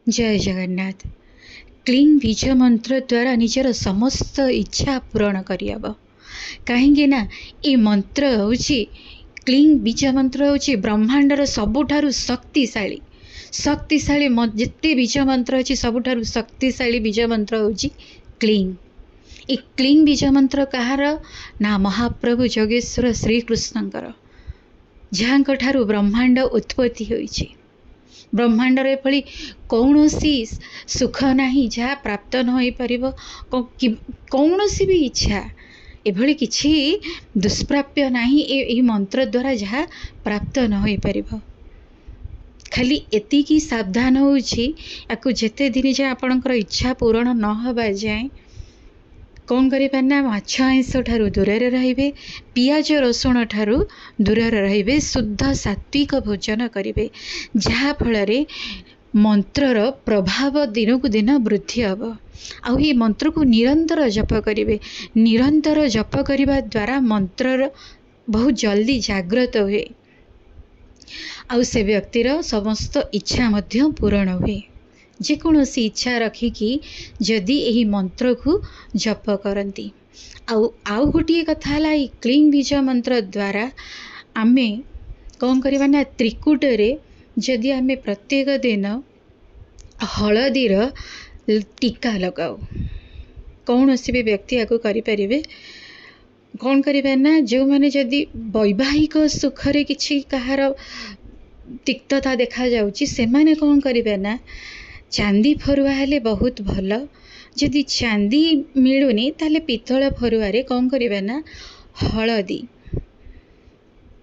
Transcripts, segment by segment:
ଜୟ ଜଗନ୍ନାଥ। କ୍ଲିଂ ବୀଜ ମନ୍ତ୍ର ଦ୍ୱାରା ନିଜର ସମସ୍ତ ଇଚ୍ଛା ପୂରଣ କରିହେବ। କାହିଁକି ନା ଏ ମନ୍ତ୍ର ହେଉଛି, କ୍ଲିଂ ବୀଜ ମନ୍ତ୍ର ହେଉଛି ବ୍ରହ୍ମାଣ୍ଡର ସବୁଠାରୁ ଶକ୍ତିଶାଳୀ ଯେତେ ବୀଜ ମନ୍ତ୍ର ଅଛି, ସବୁଠାରୁ ଶକ୍ତିଶାଳୀ ବୀଜ ମନ୍ତ୍ର ହେଉଛି କ୍ଲିଂ। ଏ କ୍ଲିଂ ବୀଜ ମନ୍ତ୍ର କାହାର ନା ମହାପ୍ରଭୁ ଯୋଗେଶ୍ୱର ଶ୍ରୀକୃଷ୍ଣଙ୍କର, ଯାହାଙ୍କ ଠାରୁ ବ୍ରହ୍ମାଣ୍ଡ ଉତ୍ପତ୍ତି ହୋଇଛି। ବ୍ରହ୍ମାଣ୍ଡର ଏଭଳି କୌଣସି ସୁଖ ନାହିଁ ଯାହା ପ୍ରାପ୍ତ ନ ହୋଇପାରିବ, କୌଣସି ବି ଇଚ୍ଛା, ଏଭଳି କିଛି ଦୁଷ୍ପ୍ରାପ୍ୟ ନାହିଁ ଏହି ମନ୍ତ୍ର ଦ୍ୱାରା ଯାହା ପ୍ରାପ୍ତ ନ ହୋଇପାରିବ। ଖାଲି ଏତିକି ସାବଧାନ ହେଉଛି, ୟାକୁ ଯେତେ ଦିନ ଯାଏଁ ଆପଣଙ୍କର ଇଚ୍ଛା ପୂରଣ ନ ହେବା ଯାଏଁ କ'ଣ କରିବେ ନା ମାଛ ଆଇଁଷ ଠାରୁ ଦୂରରେ ରହିବେ, ପିଆଜ ରସୁଣ ଠାରୁ ଦୂରରେ ରହିବେ, ଶୁଦ୍ଧ ସାତ୍ଵିକ ଭୋଜନ କରିବେ, ଯାହାଫଳରେ ମନ୍ତ୍ରର ପ୍ରଭାବ ଦିନକୁ ଦିନ ବୃଦ୍ଧି ହେବ। ଆଉ ଏ ମନ୍ତ୍ରକୁ ନିରନ୍ତର ଜପ କରିବେ। ନିରନ୍ତର ଜପ କରିବା ଦ୍ୱାରା ମନ୍ତ୍ରର ବହୁତ ଜଲ୍ଦି ଜାଗ୍ରତ ହୁଏ ଆଉ ସେ ବ୍ୟକ୍ତିର ସମସ୍ତ ଇଚ୍ଛା ମଧ୍ୟ ପୂରଣ ହୁଏ, ଯେକୌଣସି ଇଚ୍ଛା ରଖିକି ଯଦି ଏହି ମନ୍ତ୍ରକୁ ଜପ କରନ୍ତି। ଆଉ ଗୋଟିଏ କଥା ହେଲା, ଏଇ କ୍ଲିଂ ବୀଜ ମନ୍ତ୍ର ଦ୍ୱାରା ଆମେ କ'ଣ କରିବା ନା ତ୍ରିକୁଟରେ ଯଦି ଆମେ ପ୍ରତ୍ୟେକ ଦିନ ହଳଦୀର ଟୀକା ଲଗାଉ, କୌଣସି ବି ବ୍ୟକ୍ତି ଆକୁ କରିପାରିବେ। କ'ଣ କରିବେ ନା ଯେଉଁମାନେ ଯଦି ବୈବାହିକ ସୁଖରେ କିଛି କାହାର ତିକ୍ତତା ଦେଖାଯାଉଛି, ସେମାନେ କ'ଣ କରିବେ ନା ଚାନ୍ଦି ଫରୁଆ ହେଲେ ବହୁତ ଭଲ। ଯଦି ଚାନ୍ଦି ମିଳୁନି, ତାହେଲେ ପିତ୍ତଳ ଫରୁଆରେ କ'ଣ କରିବେ ନା ହଳଦୀ,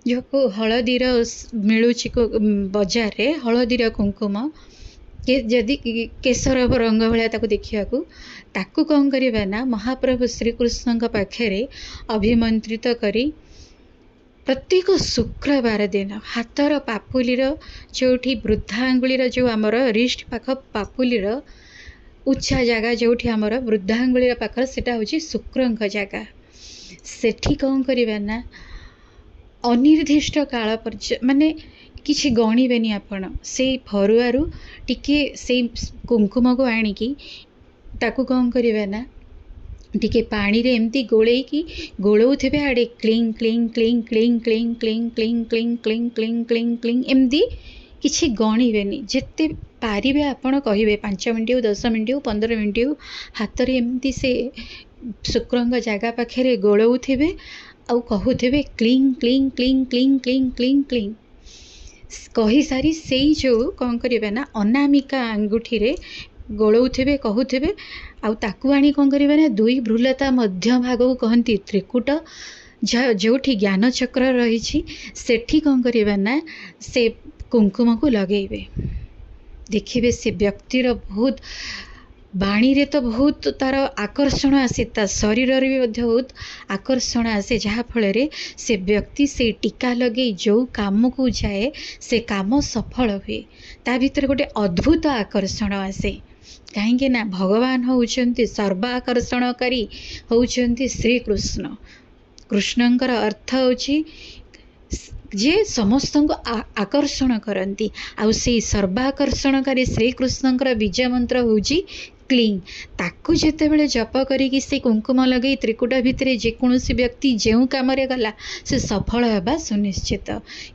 ଯେଉଁ ହଳଦୀର ମିଳୁଛି ବଜାରରେ ହଳଦୀର କୁଙ୍କୁମ, ଯଦି କେଶର ରଙ୍ଗ ଭଳିଆ ତାକୁ ଦେଖିବାକୁ, ତାକୁ କ'ଣ କରିବେ ନା ମହାପ୍ରଭୁ ଶ୍ରୀକୃଷ୍ଣଙ୍କ ପାଖରେ ଅଭିମନ୍ତ୍ରିତ କରି ପ୍ରତ୍ୟେକ ଶୁକ୍ରବାର ଦିନ ହାତର ପାପୁଲିର ଯେଉଁଠି ବୃଦ୍ଧା ଆଙ୍ଗୁଳିର, ଯେଉଁ ଆମର ରିଷ୍ଟ ପାଖ ପାପୁଲିର ଉଚ୍ଚା ଜାଗା, ଯେଉଁଠି ଆମର ବୃଦ୍ଧା ଆଙ୍ଗୁଳିର ପାଖରେ, ସେଇଟା ହେଉଛି ଶୁକ୍ରଙ୍କ ଜାଗା, ସେଠି କ'ଣ କରିବେ ନା ଅନିର୍ଦ୍ଦିଷ୍ଟ କାଳ ପର୍ଯ୍ୟନ୍ତ, ମାନେ କିଛି ଗଣିବେନି ଆପଣ, ସେଇ ଫରୁଆରୁ ଟିକେ ସେଇ କୁଙ୍କୁମକୁ ଆଣିକି ତାକୁ କ'ଣ କରିବେ ନା ଟିକେ ପାଣିରେ ଏମିତି ଗୋଳେଇକି ଗୋଳଉଥିବେ, ଆଡ଼େ କ୍ଲିଂ କ୍ଲିଂ କ୍ଲିଂ କ୍ଲିଂ କ୍ଲିଂ କ୍ଲିଂ କ୍ଲିଂ କ୍ଲିଂ କ୍ଲିଂ କ୍ଲିଂ କ୍ଲିଂ କ୍ଲିଂ ଏମିତି କିଛି ଗଣିବେନି। ଯେତେ ପାରିବେ ଆପଣ କହିବେ, 5 ମିନିଟ୍ ହଉ, 10 ମିନିଟ୍ ହଉ, 15 ମିନିଟ୍ ହଉ, ହାତରେ ଏମିତି ସେ ଶୁକ୍ରଙ୍କ ଜାଗା ପାଖରେ ଗୋଳଉଥିବେ ଆଉ କହୁଥିବେ କ୍ଲିଂ କ୍ଲିଂ କ୍ଲିଂ କ୍ଲିଂ କ୍ଲିଂ କ୍ଲିଂ କ୍ଲିଂ। କହିସାରି ସେଇ ଯେଉଁ କ'ଣ କରିବେ ନା ଅନାମିକା ଆଙ୍ଗୁଠିରେ ଗୋଳଉଥିବେ, କହୁଥିବେ, ଆଉ ତାକୁ ଆଣି କ'ଣ କରିବେ ନା ଦୁଇ ଭ୍ରୁଲତା ମଧ୍ୟ ଭାଗକୁ କହନ୍ତି ତ୍ରିକୁଟ, ଯାହା ଯେଉଁଠି ଜ୍ଞାନଚକ୍ର ରହିଛି, ସେଠି କ'ଣ କରିବେ ନା ସେ କୁଙ୍କୁମକୁ ଲଗେଇବେ। ଦେଖିବେ ସେ ବ୍ୟକ୍ତିର ବହୁତ ବାଣୀରେ ତ ବହୁତ ତାର ଆକର୍ଷଣ ଆସେ, ତା ଶରୀରରେ ବି ମଧ୍ୟ ବହୁତ ଆକର୍ଷଣ ଆସେ, ଯାହାଫଳରେ ସେ ବ୍ୟକ୍ତି ସେଇ ଟୀକା ଲଗେଇ ଯେଉଁ କାମକୁ ଯାଏ ସେ କାମ ସଫଳ ହୁଏ। ତା ଭିତରେ ଗୋଟେ ଅଦ୍ଭୁତ ଆକର୍ଷଣ ଆସେ, କାହିଁକି ନା ଭଗବାନ ହେଉଛନ୍ତି ସର୍ବାକର୍ଷଣକାରୀ, ହେଉଛନ୍ତି ଶ୍ରୀକୃଷ୍ଣ। କୃଷ୍ଣଙ୍କର ଅର୍ଥ ହେଉଛି ଯିଏ ସମସ୍ତଙ୍କୁ ଆକର୍ଷଣ କରନ୍ତି, ଆଉ ସେଇ ସର୍ବାକର୍ଷଣକାରୀ ଶ୍ରୀକୃଷ୍ଣଙ୍କର ବୀଜ ମନ୍ତ୍ର ହେଉଛି କ୍ଲିଂ। ତାକୁ ଯେତେବେଳେ ଜପ କରିକି ସେ କୁଙ୍କୁମ ଲଗେଇ ତ୍ରିକୁଟ ଭିତରେ ଯେକୌଣସି ବ୍ୟକ୍ତି ଯେଉଁ କାମରେ ଗଲା, ସେ ସଫଳ ହେବା ସୁନିଶ୍ଚିତ।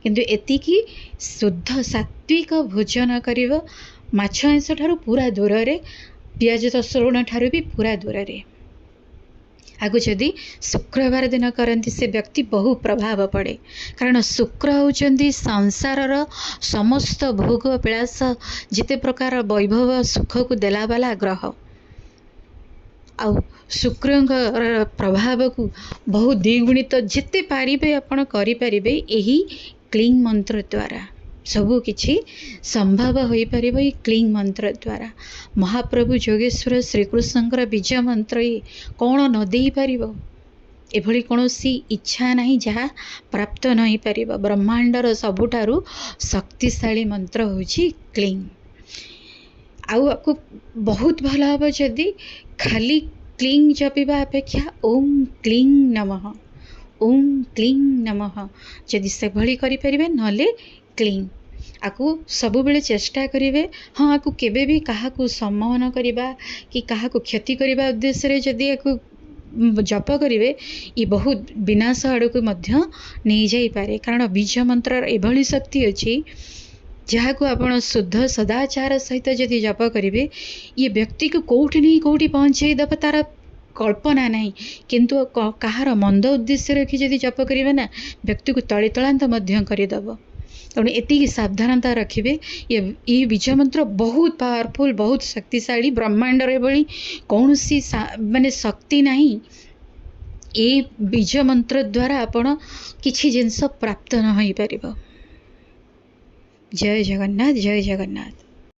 କିନ୍ତୁ ଏତିକି, ଶୁଦ୍ଧ ସାତ୍ଵିକ ଭୋଜନ କରିବ, ମାଛ ଆଇଁଷ ଠାରୁ ପୁରା ଦୂରରେ, ପିଆଜ ରସୁଣ ଠାରୁ ବି ପୁରା ଦୂରରେ। ଆକୁ ଯଦି ଶୁକ୍ରବାର ଦିନ କରନ୍ତି, ସେ ବ୍ୟକ୍ତି ବହୁ ପ୍ରଭାବ ପଡ଼େ, କାରଣ ଶୁକ୍ର ହେଉଛନ୍ତି ସଂସାରର ସମସ୍ତ ଭୋଗ ବିଳାସ, ଯେତେ ପ୍ରକାର ବୈଭବ ସୁଖକୁ ଦେଲାବାଲା ଗ୍ରହ। ଆଉ ଶୁକ୍ରଙ୍କର ପ୍ରଭାବକୁ ବହୁ ଦ୍ୱିଗୁଣିତ ଯେତେ ପାରିବେ ଆପଣ କରିପାରିବେ ଏହି କ୍ଲିଂ ମନ୍ତ୍ର ଦ୍ୱାରା। ସବୁ କିଛି ସମ୍ଭବ ହୋଇପାରିବ ଏଇ କ୍ଲିଂ ମନ୍ତ୍ର ଦ୍ୱାରା। ମହାପ୍ରଭୁ ଯୋଗେଶ୍ୱର ଶ୍ରୀକୃଷ୍ଣଙ୍କର ବୀଜ ମନ୍ତ୍ର ଇଏ କ'ଣ ନ ଦେଇପାରିବ? ଏଭଳି କୌଣସି ଇଚ୍ଛା ନାହିଁ ଯାହା ପ୍ରାପ୍ତ ନ ହେଇପାରିବ। ବ୍ରହ୍ମାଣ୍ଡର ସବୁଠାରୁ ଶକ୍ତିଶାଳୀ ମନ୍ତ୍ର ହେଉଛି କ୍ଲିଂ। ଆଉ ଆକୁ ବହୁତ ଭଲ ହେବ ଯଦି ଖାଲି କ୍ଲିଂ ଜପିବା ଅପେକ୍ଷା ଓମ୍ କ୍ଲିଂ ନମଃ, ଓମ୍ କ୍ଲିଂ ନମଃ, ଯଦି ସେଭଳି କରିପାରିବେ, ନହେଲେ କ୍ଲିଂ। ଆକୁ ସବୁବେଳେ ଚେଷ୍ଟା କରିବେ। ହଁ, ଆକୁ କେବେ ବି କାହାକୁ ସମ୍ମୋହନ କରିବା କି କାହାକୁ କ୍ଷତି କରିବା ଉଦ୍ଦେଶ୍ୟରେ ଯଦି ୟାକୁ ଜପ କରିବେ, ଇଏ ବହୁତ ବିନାଶ ଆଡ଼କୁ ମଧ୍ୟ ନେଇଯାଇପାରେ। କାରଣ ବୀଜ ମନ୍ତ୍ରର ଏଭଳି ଶକ୍ତି ଅଛି, ଯାହାକୁ ଆପଣ ଶୁଦ୍ଧ ସଦାଚାର ସହିତ ଯଦି ଜପ କରିବେ, ଇଏ ବ୍ୟକ୍ତିକୁ କେଉଁଠି ନେଇ କେଉଁଠି ପହଞ୍ଚେଇ ଦେବ ତାର କଳ୍ପନା ନାହିଁ। କିନ୍ତୁ କାହାର ମନ୍ଦ ଉଦ୍ଦେଶ୍ୟ ରଖି ଯଦି ଜପ କରିବେ ନା, ବ୍ୟକ୍ତିକୁ ତଳିତଳାନ୍ତ ମଧ୍ୟ କରିଦେବ। ତେଣୁ ଏତିକି ସାବଧାନତା ରଖିବେ। ଏଇ ବୀଜ ମନ୍ତ୍ର ବହୁତ ପାୱାରଫୁଲ୍, ବହୁତ ଶକ୍ତିଶାଳୀ। ବ୍ରହ୍ମାଣ୍ଡର ଏଭଳି କୌଣସି ମାନେ ଶକ୍ତି ନାହିଁ, ଏଇ ବୀଜ ମନ୍ତ୍ର ଦ୍ୱାରା ଆପଣ କିଛି ଜିନିଷ ପ୍ରାପ୍ତ ନ ହୋଇପାରିବ। ଜୟ ଜଗନ୍ନାଥ, ଜୟ ଜଗନ୍ନାଥ।